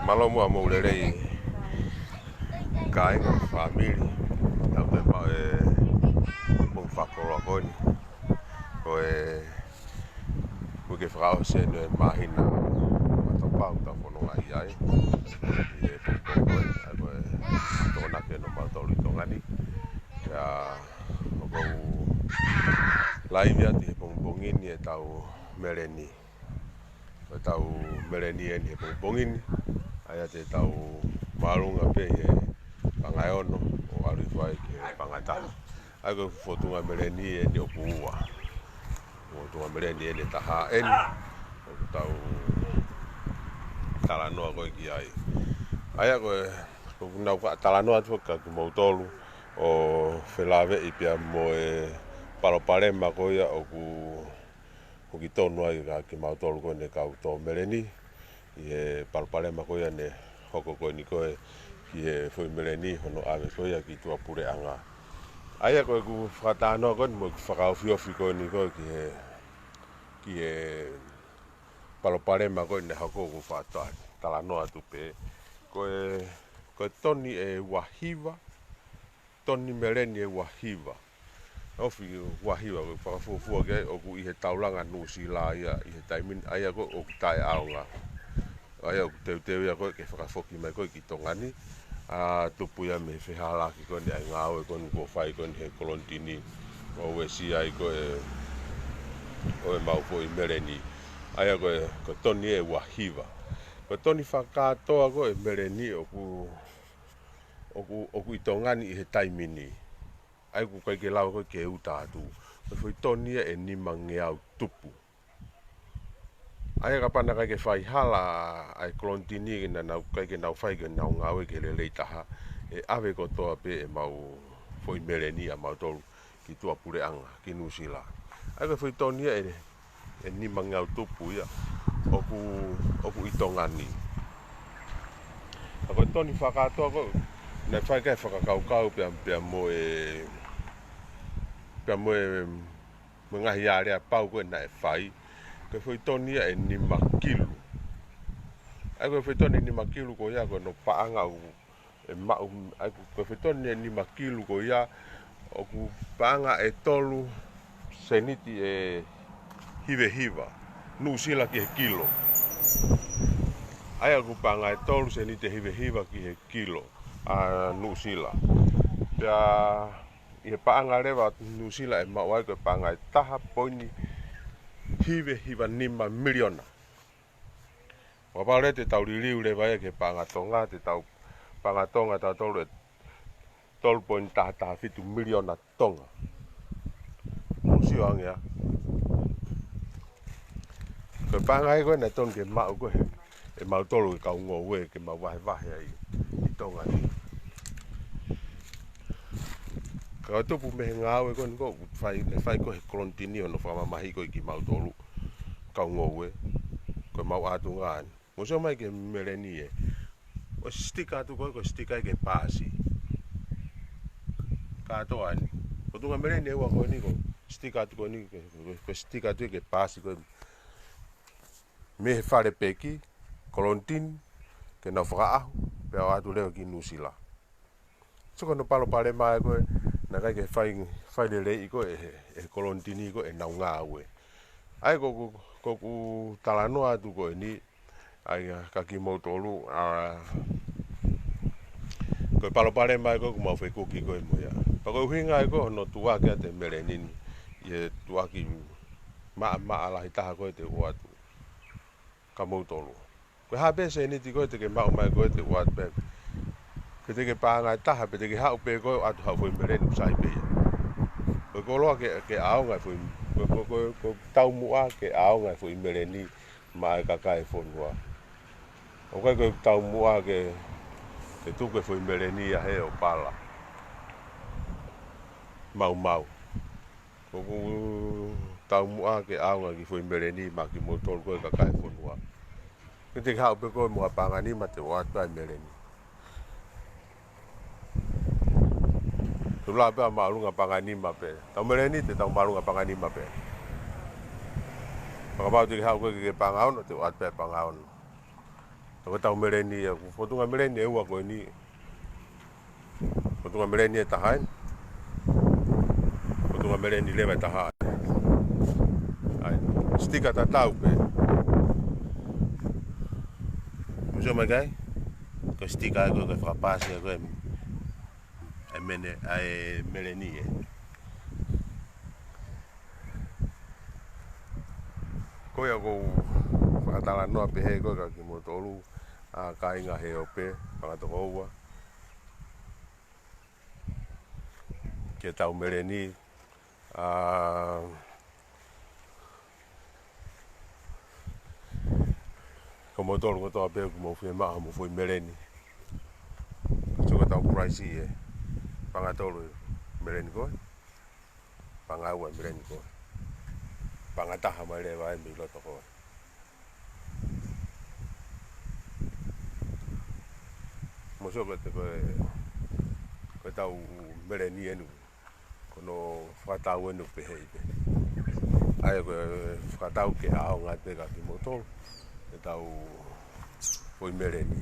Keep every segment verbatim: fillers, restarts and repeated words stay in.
Mālō muʻa hoʻomou lelei kāinga, fāmili, tau te pau e pongipongi fakakoloa ko eni. Ko e uike fakaʻosi eni ʻo e māhina ʻa Tokāteline ʻoku tau fononga ai. ʻI he pongipongi ko eni, ʻa ia ko e Tokonaki eni ʻo mautolu ʻi Tonga ni. Pea ʻoku ou laivi atu he pongipongi ni ʻetau meleni. Ko ʻetau meleni eni he pongipongi ni, ʻa ia te tau māʻolunga pē he paʻanga ʻe ono ʻo ʻalu hifo ai ki he paʻanga ʻe taha. ʻA ia ko e fōtunga meleni eni ʻoku ua. Fōtunga meleni eni ʻe taha eni ʻoku tau talanoa ko ē ki ai. ʻA ia ko e, ʻoku ou faʻa talanoa atu kia kimoutolu ʻo felāveʻi pea mo e palopalema ko ia ʻoku hoki tonu ai kia kimautolu ko eni kau tō meleni, ʻi he palopalema ko ia naʻe hoko ko eni ko ē ki he foʻi meleni hono ʻave ko ia ki tuʻapuleʻanga. ʻA ia ko ʻeku fakatalanoa ko eni mo ʻeku fakaofiofi ko eni ko ē ki he, ki he palopalema ko eni naʻe hoko, ʻoku ou faʻa talanoa atu pē. Ko e, ko e toni ʻe ua hiva, toni meleni ʻe ua hiva. Ofi ua hiva, ko e fakafuofua ki ai ʻoku ʻi he taulanga Nuʻusila ia ʻi he taimi ni, ʻa ia ko ē ʻoku taʻeʻaonga. ʻA ia ʻoku teuteu ia ko ē ke fakafoki mai ko ē ki Tonga ni, ʻa, tupu ia mei he fehālaaki ko eni ʻa e ngāue ko eni kuo fai ko eni he kolonitini ʻo uesia ai ko ē ʻo e maʻu foʻi meleni. ʻA ia ko e, ko e toni ʻe ua hiva. Ko e toni fakakātoa ko ē meleni ʻoku, ʻoku, ʻoku ʻi Tonga ni ʻi he taimi ni, ʻa ia ʻoku ʻikai ke lava ko ē ke uta atu, ko e foʻi toni ia ʻe nimangeau tupu. ʻA ia kapau naʻe ʻikai ke fai hala ʻa e kolonitini ke nau, nau ʻikai ke nau fai ke nau ngāue ke lelei taha, ʻe ʻave kotoa pē ʻemau foʻi meleni ʻa mautolu ki tuʻapuleʻanga, ki Nuʻusila. ʻA ia ko e foʻi toni ia ʻe, ʻe nimangeau tupu ia ʻoku, ʻoku ʻi Tonga ni. ʻA ia ko e toni fakakātoa ko ē naʻe fai ki ai e fakakaukau pea, pea mo e, pea mo e, mo e ngaahi aleapau ko ē naʻe fai, ko e foʻi toni ia ʻe nima kilu. ʻA ia ko e foʻi toni ʻe nima kilu ko ia ko hono paʻanga ʻoku ʻe maʻu, ʻa ia ko e foʻi toni ʻe nima kilu ko ia ʻoku paʻanga ʻe tolu seniti ʻe hiva hiva Nuʻusila ki he kilo. ʻA ia ʻoku paʻanga ʻe tolu seniti ʻe hiva hiva ki he kilo ʻa Nuʻusila. Pea ʻi he paʻanga leva ʻa Nuʻusila ʻe maʻu ai ko e paʻanga ʻe taha poini hiva hiva nima miliona. Kapau leva te tau liliu leva ia ki he paʻanga Tonga, te tau, paʻanga Tonga tautolu ʻe tolu poini taha taha fitu miliona Tonga. Mou sio ange ā. Ko e paʻanga ia ko ē naʻe tonu ke maʻu ko ē ʻe mautolu e kau ngoue ke mau vahevahe ai ʻi Tonga ni. Ka ʻoku tupu mei he ngāue ko eni ʻoku fai, naʻe fai ko ē he kolonitini hono fakamamahiʻi ko ē kimautolu kau ngoue, ko ʻemau ʻātunga ni. Mou sio mai ki he meleni ē. ʻOku sitika atu ko ē, ko e sitika ia ki he paasi. Kātoa eni. Ko e fōtunga meleni ʻe ua ko eni ʻoku sitika atu ko eni, ko e, ko e sitika atu ia ki he paasi ko ē mei he fale peki, kolonitini, ke nau fakaʻaho, pea ʻoatu leva ki Nuʻusila. So ko hono palopalema ia ko ē, naʻe ʻikai ke fai, fai lelei ko ē ʻe he, ʻe he kolonitini ko ē ʻenau ngāue. ʻA ia ko, ko, ko ʻeku talanoa atu ko eni, ʻa ia kia kimoutolu, ʻa, ko e palopalema ia ko ē ʻoku mau fekuki ko ē mo ia. Pea ko e ʻuhinga ia ko ē hono tuʻuaki atu e meleni ni, ʻi he tuʻuaki maʻamaʻa lahi taha ko ē te u ʻoatu kia moutolu. Ko e hā pē seniti ko ē te ke maʻu mai ko ē te u ʻoatu pē. Ke te ke paʻanga ʻe taha, pe te ke haʻu pē ko ē ʻo ʻoatu haʻo foʻi meleni ʻoku sai pē ia. Ko e koloa ke, ke ʻaonga e foʻi, ko, ko, ko, ko e taumuʻa ke ʻaonga e foʻi meleni maʻa e kakai e fonua. ʻOku ʻikai ko e taumuʻa ke, ke tuku e foʻi meleni ia he ʻo pala. Maumau. Ko ʻeku taumuʻa ke ʻaonga e kiʻi foʻi meleni maʻa kimoutolu ko ē kakai e fonua. Ke te ke haʻu pē ko ē mo ha paʻanga ʻe nima te u ʻoatu ai e meleni. Te u lava pē ʻo māʻolunga paʻanga ʻe nima pē. Tau meleni te tau māʻolunga paʻanga ʻe nima pē. Pea kapau te ke haʻu ko ē ke ke paʻanga ʻe ono, te u ʻoatu pē paʻanga ʻe ono. Ko ʻetau meleni ia, ko e fōtunga meleni ʻe ua ko eni. Fōtunga meleni ʻe taha eni. Fōtunga meleni leva ʻe taha eni. ʻAi, sitika tatau pē. Mou sio mai ki ai. Ko e sitika ko ē, ko e fakapaasi ko ē ʻa e mene-, ʻa e meleni ē. Ko ia ʻoku ou fakatalanoa pehē ko ē kia kimoutolu, ʻa e kāinga Heope, Fanga Tokoua, ki heʻetau meleni, ʻa, ko moutolu kotoa pē ʻoku mou fiemaʻu mo foʻi meleni. Sio ki heʻetau price ē. Paʻanga tolu meleni ko ē. Paʻanga ua meleni ko ē. Paʻanga taha mai leva ē mei loto ko ē. Mou sio ko ē, ko ē, ko ʻetau meleni eni. Ko hono fakatatau eni ʻoku pehē pē. ʻA ia ko e fakatatau ke ʻaonga atu kia kimoutolu ʻetau foʻi meleni.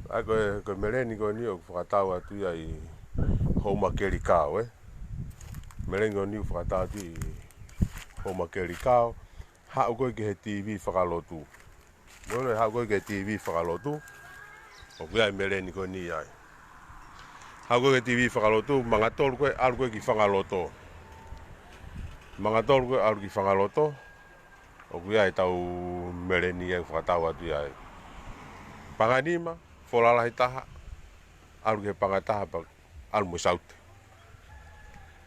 ʻA ia ko e, ko e meleni ko eni ʻoku fakatatau atu ia ʻi Houmakelikao, ē. Meleni ko eni ʻoku fakatatau atu ʻi Houmakelikao. Haʻu ko ē ki he TV fakalotu. Mou ʻilo, haʻu ko ē ki he TV fakalotu, ʻoku ʻi ai e meleni ko eni ai. Haʻu ko ē ki he TV fakalotu, maʻunga tolu ko ē, ʻalu ko ē ki Fangaloto. Maʻunga tolu ko ē, ʻalu ki Fangaloto, ʻoku ʻi ai ʻetau meleni ʻoku fakatatau atu ai. Paʻanga nima, fola lahi taha, ʻalu ki he paʻanga taha pea ʻalu mo Saute.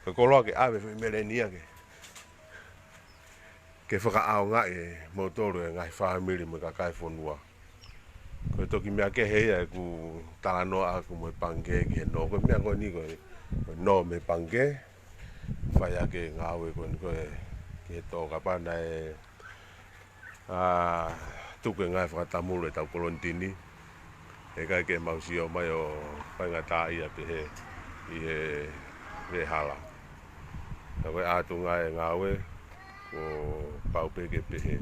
Ko e koloa ke ʻave foʻi meleni ia ke, ke fakaʻaongaʻi ʻe moutolu e ngaahi fāmili mo e kakai e fonua. Ko e toki meʻa kehe ia ʻeku talanoa ʻaku mo e pangikē ki he nō. Ko e meʻa ko eni ko e, ko e nō mei he pangikē. Fai ʻaki e ngāue ko eni ko ē ki he tō kapau naʻe ʻa, tuku e ngaahi fakatamulu ʻetau kolonitini. ʻE ʻikai ke mau sio mai ʻo faingataʻaʻia pehē ʻi he veʻehala. Ka ko e ʻātunga e ngāue, kuo pau pē ke pehē.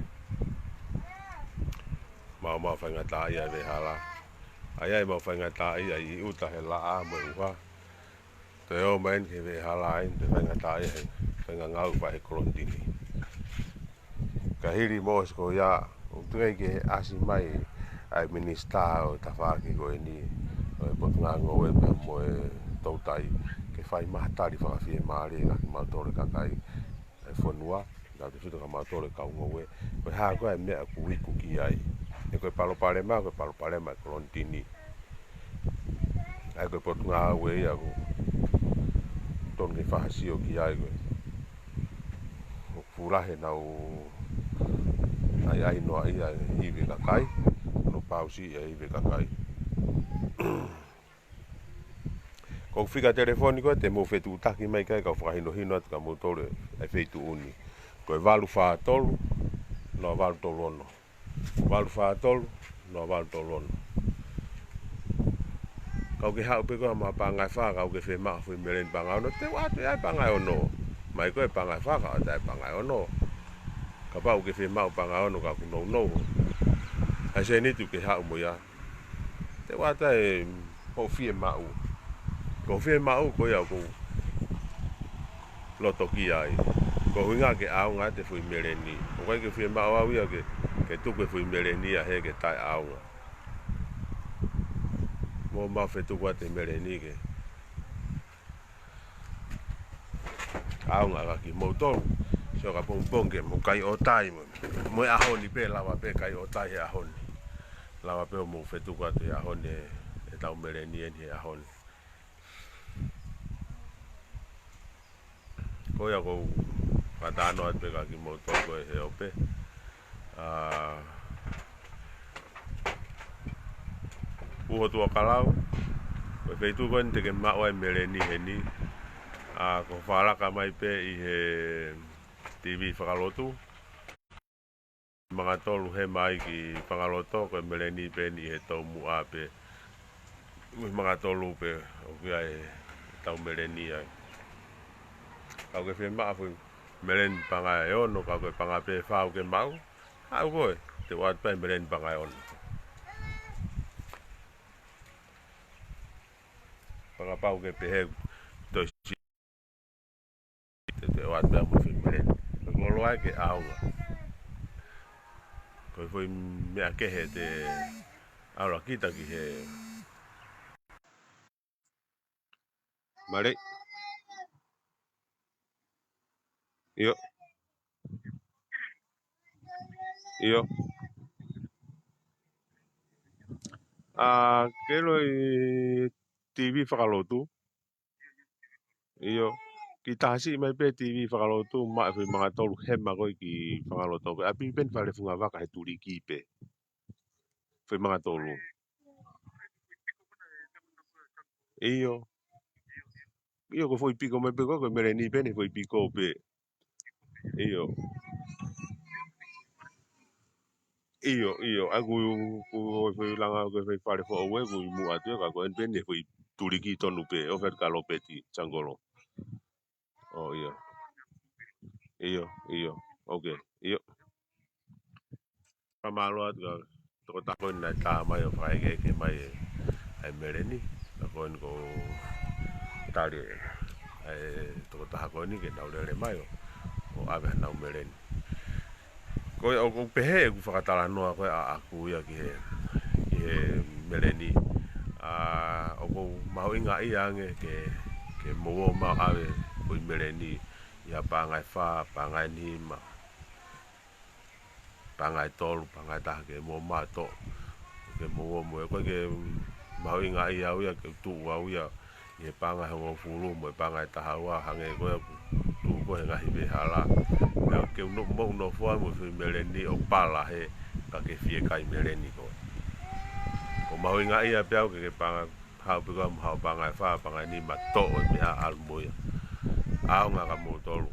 Mau, mau faingataʻaʻia e veʻehala. ʻA ia ʻe mau faingataʻaʻia ʻi ʻuta he laʻā mo e ʻuha. Toe ō mai eni ki he veʻehala eni, toe faingataʻaʻia he faʻahinga ngāue ʻoku fai he kolonitini. Ka hili mo ʻosi ko ia, ʻoku teʻeki ke ʻasi mai ʻa e minisitā ʻo e tafaʻaki ko eni, ʻo e Potungāue pea mo e Toutai, ke fai mai ha tali fakafiemālie kia kimautolu e kakai e fonua, tautautefito kia mautolu e kau ngoue. Ko e hā ko ā e meʻa ʻoku iku ki ai. He ko e palopalema, ko e palopalema e kolonitini. ʻA ia ko e Potungāue ia ʻoku totonu ke fai ha sio ki ai ko ē. ʻOku fuʻu lahi ʻenau ʻaiʻai noaʻia e ivi e kakai, hono pausiʻi e ivi e kakai. Ko e fika telefoni ko ē te mou fetuʻutaki mai ki ai kau fakahinohino atu kia moutolu e feituʻu ni. Ko e valu fā tolu, noa valu tolu ono. Valu fā tolu, noa valu tolu ono. Kapau ʻoku ke haʻu pē koe mo ha paʻanga ʻe fā, kapau ʻoku ke fiemaʻu ha foʻi meleni paʻanga ono, te u ʻoatu ʻe au e paʻanga ʻe ono. Mai koe paʻanga ʻe fā, ka ʻoatu ʻe au e paʻanga ʻe ono. Kapau ʻoku ke fiemaʻu paʻanga ʻe ono ka ʻoku nounou ha sēniti ʻoku ke haʻu mo ia, te u ʻoatu ʻe au hoʻo fiemaʻu. Ko hoʻo fiemaʻu ko ia ʻoku ou lotokia ai. Ko e ʻuhinga ke ʻaonga atu e foʻi meleni. ʻOku ʻikai ke fiemaʻu au ia ke, ke tuku e foʻi meleni ia he ʻoku taʻeʻaonga. Mou, mau fetuku atu e meleni ke ʻaonga kia kimoutolu. Sio, ka pongipongi ke mou kai ʻōtai mo, mo e ʻaho ni pē, lava pē kai ʻōtai he ʻaho ni. Lava pē ʻo mou fetuku atu he ʻaho ni e ʻetau meleni eni he ʻaho ni. Ko ia ʻoku ou fakatalanoa atu pē kia kimoutolu ko ē he ope. ʻA, Uho Tuʻakalau, ko e feituʻu ko eni te ke maʻu ai e meleni heni. ʻA, ko e fakalaka mai pē ʻi he TV Fakalotu. Mangatolu hema ai ki Fangaloto, ko e meleni pē eni ʻi he toumuʻa pē. Ui mangatolu pē ʻoku ʻi ai ʻetau meleni ai. Kapau ʻoku ke fiemaʻu ha foʻi meleni paʻanga ʻe ono, kapau ko e paʻanga pē ʻe fā ʻoku ke maʻu, haʻu koe, te u ʻoatu pē e meleni paʻanga ʻe ono. Pea kapau ʻoku ke pehē ʻoku toe siʻi, te, te u ʻoatu pē mo e foʻi meleni. Ko e koloa ke ʻaonga. Ko e foʻi meʻa kehe te u ʻalu ʻo kita ki he male. ʻIo. ʻIo. ʻA, ke ʻilo ʻi TV Fakalotu. ʻIo. Kiʻi taha siʻi mai pē TV Fakalotu, maʻu e foʻi mangatolu hema ko ē ki Fangaloto. Ko e ʻapi pē eni Falefungavaka he tuliki pē. Foʻi mangatolu. ʻIo. ʻIo, ko e foʻi piko mai pē ko ē, ko e meleni pē eni, foʻi piko pē. ʻIo. ʻIo, ʻio. ʻA, ʻoku, ʻoku, ko e foʻi langa, ko e foʻi fale foʻou ē, ʻoku ʻi muʻa atu ia, ka ko eni pē eni foʻi tuliki tonu pē, ʻo fai ka Lopeti, Sangolo. ʻO, ʻio. ʻIo, ʻio. Ok, ʻio. Fakamālō atu ki he tokotaha ko eni naʻe tā mai ʻo fakaʻekeʻeke mai e, ʻa e meleni. Ka ko eni ʻoku ou tali e, ʻa e tokotaha ko eni ke nau lele mai ʻo, ʻo ʻave hanau meleni. Ko ia ʻoku ou pehē ʻeku fakatalanoa ko ē ʻaʻaku ia ki he, ki he meleni. ʻA, ʻoku ou mahuʻingaʻia ange ke, ke mou ō mai ʻo ʻave foʻi meleni ʻi ha paʻanga ʻe fā, paʻanga ʻe nima, paʻanga ʻe tolu, paʻanga ʻe taha ke mou ō mai ʻo toʻo. Ke mou ō mai, ʻoku ʻikai ke mahuʻingaʻia au ia, ke tuʻu au ia ʻi he paʻanga ʻe hongofulu mo e paʻanga ʻe taha ua, hangē ko ia ʻoku tuʻu ko ē he ngaahi veʻehala. Pea ke u no-, mou nofo ai mo e foʻi meleni ʻo pala he ka ke fiekaia e meleni ko ē. ʻOku mahuʻingaʻia pē au ke ke paʻanga, haʻu pē koe mo haʻo paʻanga ʻe fā, paʻanga ʻe nima, toʻo e meʻa ʻalu mo ia. ʻAonga kia moutolu.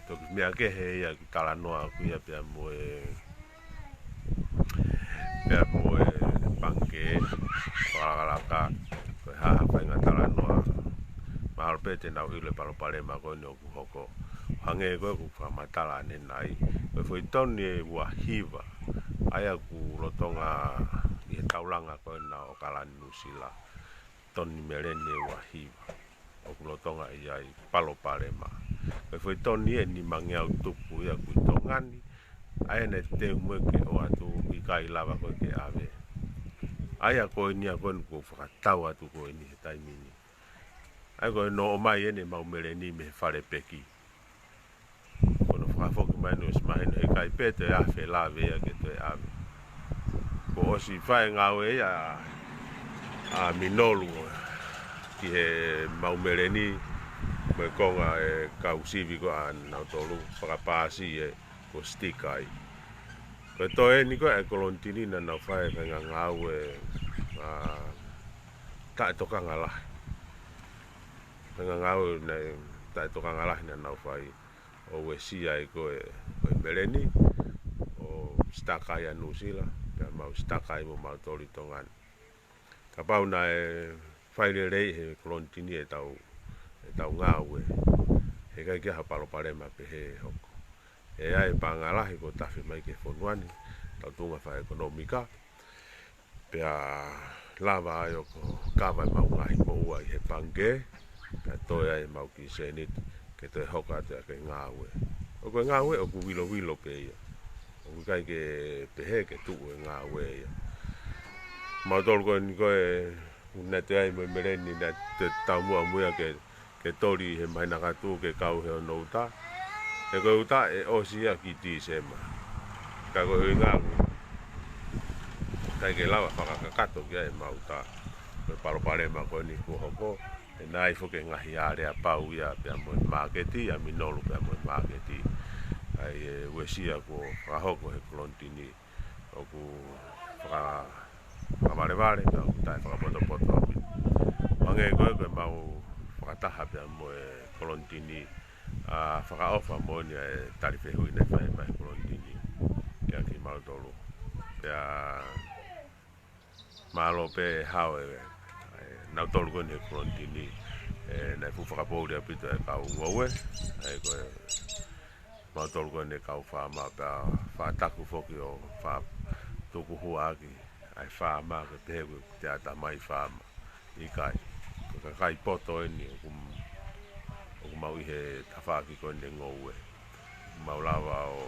Toki meʻa kehe ia ki he talanoa ʻaku ia pea mo e, pea mo e pangikē, fakalakalaka, ko e hā ha faʻahinga talanoa. Mahalo pē te nau ʻilo e palopalema ko eni ʻoku hoko. Hangē ko ē ʻoku fakamatala ʻanenai. Ko e foʻi toni ʻe ua hiva. ʻA ia ʻoku lolotonga ʻi he taulanga ko ena ʻo ʻAokalani Nuʻusila. Toni meleni ʻe ua hiva. ʻOku lolotonga ʻi ai e palopalema. Ko e foʻi toni ʻe nimangeau tupu ia ʻoku ʻi Tonga ni. ʻA ia naʻe teu mo ia ke ʻoatu, ʻikai lava ko ē ke ʻave. ʻA ia ko eni ia ko eni ʻoku ou fakatau atu ko eni he taimi ni. ʻA ia ko ē naʻe ʻomai eni ʻemau meleni mei he fale peki. Ko hono fakafoki mai eni ʻosi mahino heʻikai pē toe afe lave ia ke toe ʻave. Kuo ʻosi fai e ngāue ia ʻa Minolu ki heʻemau meleni mo e konga e kau sivi ko ē ʻanautolu fakapaasi ē, kuo sitika ai. Ko e toe eni ko ē e kolonitini naʻa nau fai e faʻahinga ngāue, ʻa, taʻetokanga lahi. Faʻahinga ngāue naʻe taʻetokanga lahi naʻa nau fai ʻo uesia ai ko ē ʻo e meleni, ʻo sitaka ai ʻa Nuʻusila, pea mau sitaka ai mo mautolu ʻi Tonga ni. Kapau naʻe fai lelei he kolonitini ʻetau, ʻetau ngāue, heʻikai ke ʻi ai ha palopalema pehē ʻe hoko. ʻE ʻi ai e paʻanga lahi kuo tafe mai ki he fonua ni, tau tuʻunga fakaʻekonōmika, pea lava ai ʻo kava ʻemau ngaahi moʻua ʻi he pangikē, pea toe ai ʻemau kiʻi sēniti, ke toe hoko atu ʻa e ngāue. ʻOku, ko e ngāue ʻoku vilovilo pē ia. ʻOku ʻikai ke pehē ke tuʻu e ngāue ia. Mautolu ko eni ko ē, ʻoku naʻe toe ʻi ai mo e meleni naʻe toe taumuʻa mo ia ke ke toli he māhina ka tuʻu ke kau he ono uta. He ko e uta ʻe ʻosi ia ki Tīsema. Ka ko e ʻuhinga ʻoku ʻikai ke lava fakakakato ki ai ʻemau uta. Ko e palopalema ko eni kuo hoko, ʻe ʻi ai foki e ngaahi aleapau ia pea mo e māketi, ʻa Minolu pea mo e māketi. ʻA ia ʻe uesia kuo fakahoko he kolonitini ʻoku faka-, fakavalevale, pea ʻoku taʻefakapotopoto ʻaupito. Hangē ko ē ko ʻemau fakataha pea mo e kolonitini, ʻa, fakaʻofa moʻoni ʻa e tali fehuʻi naʻe fai mai he kolonitini kiate kimautolu. Pea mālō pē ʻe hao e, e, nautolu ko eni he kolonitini, ʻe, naʻe fuʻu fakapoʻuli ʻaupito e kau ngoue, ʻa ia ko e, mautolu ko eni kau faama pea fakataku foki ʻo fakatukuhuaʻaki ʻa e faama ke pehē ko e te ata mai faama. ʻIkai. Ko e kakai poto eni ʻoku, ʻoku mau ʻi he tafaʻaki ko eni e ngoue. Mau lava ʻo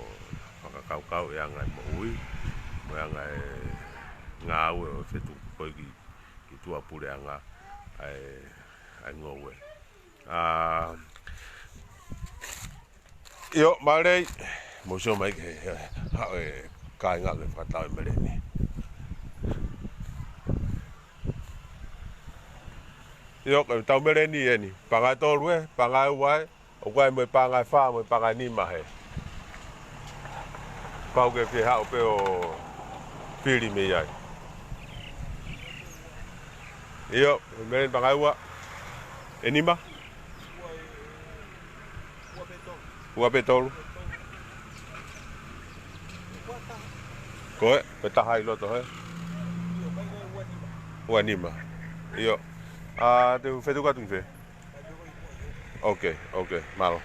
fakakaukau e anga e moʻui, mo e anga e ngāue ʻo e fetuku ko ē ki, ki tuʻapuleʻanga ʻa e, ʻa e ngoue. ʻA, ʻio, mālō, mou sio mai ki he, he, haʻu e kāinga ke fakatau e meleni. ʻIo, ko e tau meleni eni. Paʻanga ʻe tolu ē, paʻanga ʻe ua ē, ʻoku ʻi ai mo e paʻanga ʻe fā, mo e paʻanga ʻe nima hē. Pau ke fie haʻu pē ʻo fili mei ai. ʻIo, meleni paʻanga ʻe ua. ʻE nima? Ua pē tolu. Ko e, ko e taha ʻi loto, hē? Ua nima. ʻIo. ʻA, te u fetuku atu ki fē? Ok, ok, mālō.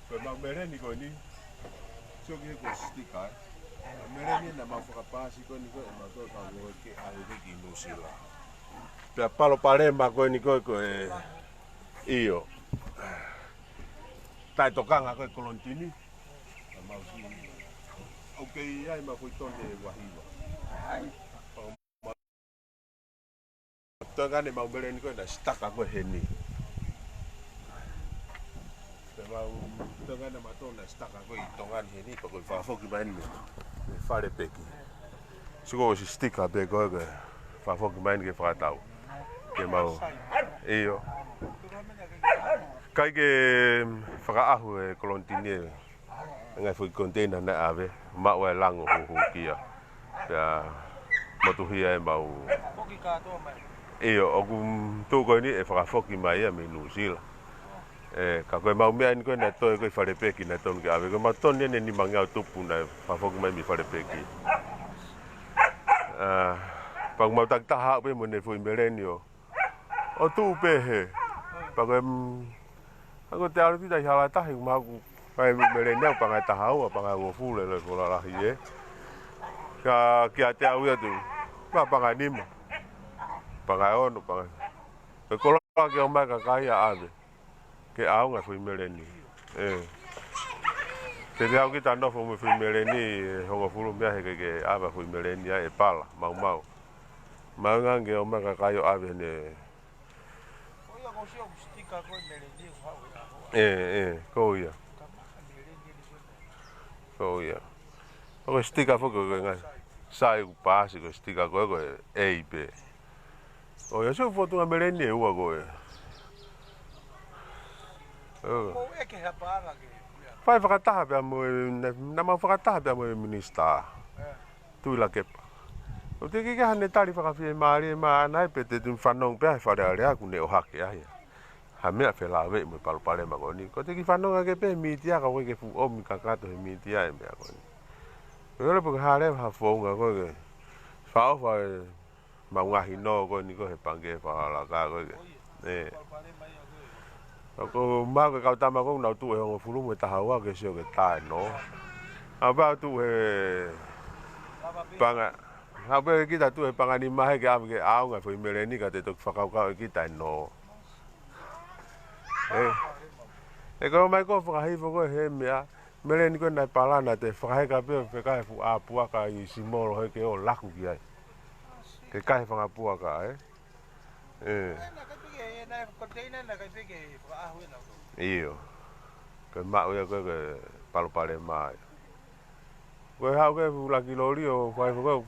Ko ʻemau meleni ko eni, sio ki he ko e sitika, ē. Meleni naʻa mau fakapaasi ko eni ko ē, ʻemau tō ka mo ke ʻave ki Nuʻusila. Pea palopalema ko eni ko ē, ko e, ʻio. Taʻetokanga ko ē kolonitini. Naʻa mau si. Ok, ʻi ai mau foʻi tone ʻe uahiva. Tonga ni mau meleni ko ē naʻe sitaka ko ē heni. Pea mau, Tonga ni mau tō naʻe sitaka ko ē ʻi Tonga ni heni, pea ko e fakafoki mai ni mei, mei Falepeki. Sio ko e sitika pē ko ē ke fakafoki mai ni ke fakatau. Ke mau, ʻio. ʻIkai ke fakaʻahu e kolonitini e ngaahi foʻi koniteina naʻe ʻave, maʻu ai e lango huhukia. Pea motuhia ʻemau. ʻIo, ʻoku tuʻu ko eni ʻe fakafoki mai ia mei Nuʻusila. ʻE, ka ko ʻemau meʻa eni ko ē naʻe toe ko ē ʻi Falepeki naʻe tonu ke ʻave, ko ʻemau toni eni nimangeau tupu naʻe fakafoki mai mei Falepeki. ʻA, pea ʻoku mau takitaha pē mo ʻene foʻi meleni ʻo ʻo tuʻu pē hē. Pea ko e, mm, ako te alu kita ʻi hala tahi, ma aku, kai meleni au paʻanga ʻe taha ua, paʻanga ʻe uofulu e loi ko lalahi ē. Ka kiate au ia tu, ma paʻanga ʻe nima. Paʻanga ʻe ono, paʻanga. Ko e koloa ke ʻomai kakai ʻo ʻave. Ke ʻaonga e foʻi meleni. ʻE. Te te au kita nofo mo e foʻi meleni, ʻe hongofulu meʻa he ke ke ʻave foʻi meleni ai ʻe pala, maumau. Maʻu ange ʻo mai kakai ʻo ʻave ne. Ko ia ko sio ku sitika ko e meleni ko haʻu e ako. ʻE, ʻe, ko ia. Ka maha meleni ni ko. Ko ia. Ko e sitika foki ko e ngai. Sai ku paasi ko e sitika ko e ko e ʻEi pē. Ko ia sio fotunga meleni ʻe ua ko e. ʻO. Ko e ke hapa anga ke. Fai fakataha pea mo e, na, naʻa mau fakataha pea mo e minisitā. ʻE. Tuʻilakepa. ʻOku teʻeki ke hane tali fakafiemālie maʻana ai pe te tui fanongo pea he Fale Alea kuo ne ʻohake ai. Ha meʻa felāveʻi mo e palopalema ko eni. Ko e teʻeki fanongo ke pē mītia ka ʻoku ʻikai ke fuʻu ʻomi kakato he mītia e meʻa ko eni. Ko e ole pē ko e hale ha founga ko e ke. Fakaʻofa e mau ngaahi nō ko eni ko e he pangikē fakalaka ko e ke. ʻE. ʻOku mau ko e kau tama ko ē naʻa nau tuʻu ʻe hongofulu mo e taha ua ke sio ke taʻe nō. Haʻu pē au tuʻu he paʻanga, haʻu pē kita tuʻu he paʻanga nima he ke ʻave ke ʻaonga e foʻi meleni ka te toki fakakaukau ʻe kita ʻe nō. ʻE. ʻE ko e ʻomai ko e fakahifo ko e he meʻa, meleni ko e naʻe palana te fakaheka pē ʻo fekau e fuʻu ʻā puaka ʻi Simolo he ke ʻo laku ki ai. Ke kai e fanga puaka, ē? ʻE. ʻIo. Ko e maʻu ia ko e, ko e palopalema ia. Ko e haʻu ko ē e fuʻu laki loli ʻo fai ko ē ʻo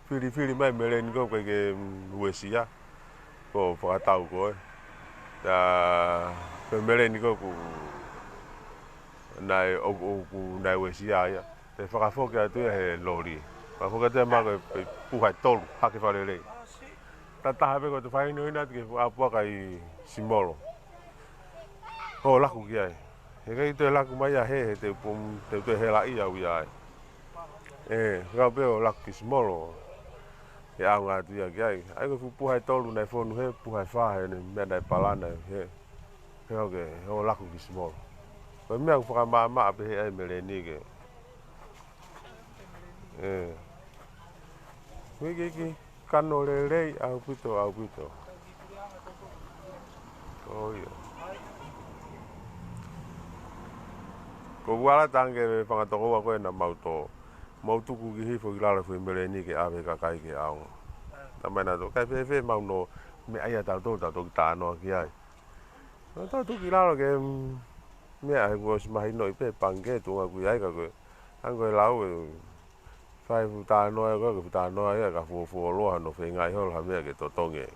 filifili mai e meleni ko ē ʻoku ʻikai ke, mm, uesia. Ko e fakatau ko ē. Pea ko e meleni ko ē ʻoku naʻe, ʻo, ʻoku naʻe uesia ia. Te fakafoki atu ia he loli. Fakafoki atu ia mahalo ko e, e puha ʻe tolu, hake fakalelei. Tataha pē ko e toe fakahinohino atu ki he fuʻu ʻapuaka ʻi Simolo. ʻO laku ki ai. He ʻikai toe laku mai ia he, he te u pum, te u toe helaʻia au ia ai. ʻE, kau pē ʻo laku ki Simolo. He ʻaonga atu ia ki ai. ʻAi ko e fuʻu puha ʻe tolu naʻe fonu he, puha ʻe fā he, ne meʻa naʻe palana he. He ʻoku ke, ʻo laku ki Simolo. Ko e meʻa ʻoku fakamaʻamaʻa pē he ʻai meleni ke. ʻE. Wiki ki kano lelei ʻaupito, ʻaupito. ʻO ia. Ko uala tange fanga tokoua ko ē naʻa mau tō. Mau tuku ki hifo ki lalo e foʻi meleni ke ʻave kakai ke ʻaonga. Tamai naʻa tō, kai fēfē mau nō meʻa ia tautolu, tautolu ki tānoa ki ai. Naʻa tō tuku ki lalo ke, mm, meʻa he kuo ʻosi mahinoʻi pē pangikē tuʻunga ʻoku ʻi ai ka ko e. Hangē ko e lau e fai fuʻu tānoa ia ko e, ko e fuʻu tānoa ia ka fuofuoloa hano feingaʻi holo ha meʻa ke totongi e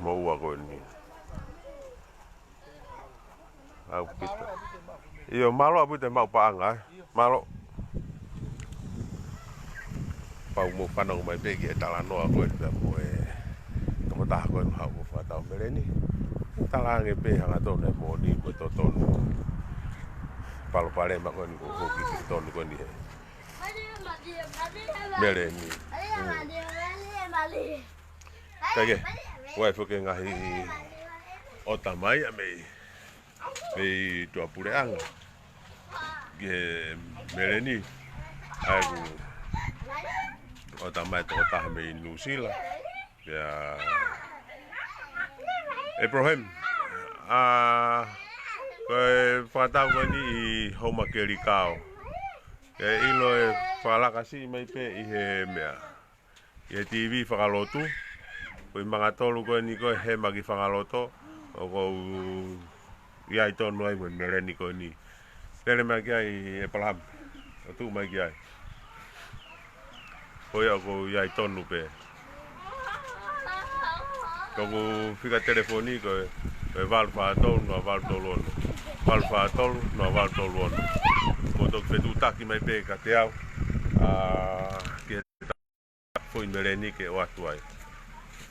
moʻua ko eni. ʻAupito. ʻIo, mālō ʻaupito e maʻu paʻanga, ē. Mālō. Pau mo fanongo mai pē ki he talanoa ko ē pea mo e tokotaha ko ē naʻe haʻu ʻo fakatau meleni. Talaange pē hangatonu e moʻoni mo e totonu. Palopalema ko eni ko hoki ki tonu ko eni he meleni. Mm. Kae kehe, ʻoku ʻi ai foki e ngaahi ʻota mai ia mei, mei tuʻapuleʻanga ki he meleni. ʻAi ʻoku ʻota mai e tokotaha mei Nuʻusila. Pea Abraham, ʻa, ko e fakatau ko eni ʻi Houmakelikao. Ke ʻilo e fakalaka siʻi mai pē ʻi he meʻa. ʻI he TV fakalotu, ko e manga tolu ko eni ko e hema ki fakaloto, ʻoku ou ʻi ai tonu ai mo e meleni ko eni. Lele mai ki ai Abraham, ʻo tuʻu mai ki ai. Ko ia ʻoku ou ʻi ai tonu pē. Ko hoku fika telefoni ko e, ko e valu fā tolu noa valu tolu ono. Valu fā tolu noa valu tolu ono. Mou toki fetuʻutaki mai pē kiate au. ʻA, ke foʻi meleni ke ʻoatu ai.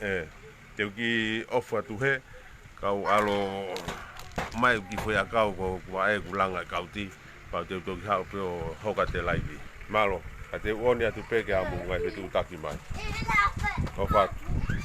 ʻE, te u kiʻi ʻofa atu he, kau ʻalu mai ki foʻi ʻakau ko, ko ʻeku langa e kauti, pea te u toki haʻu pē ʻo hoka e laivi. Mālō, ka te u ʻoni atu pē ke ʻamu ngai fetuʻutaki mai. ʻOfa atu.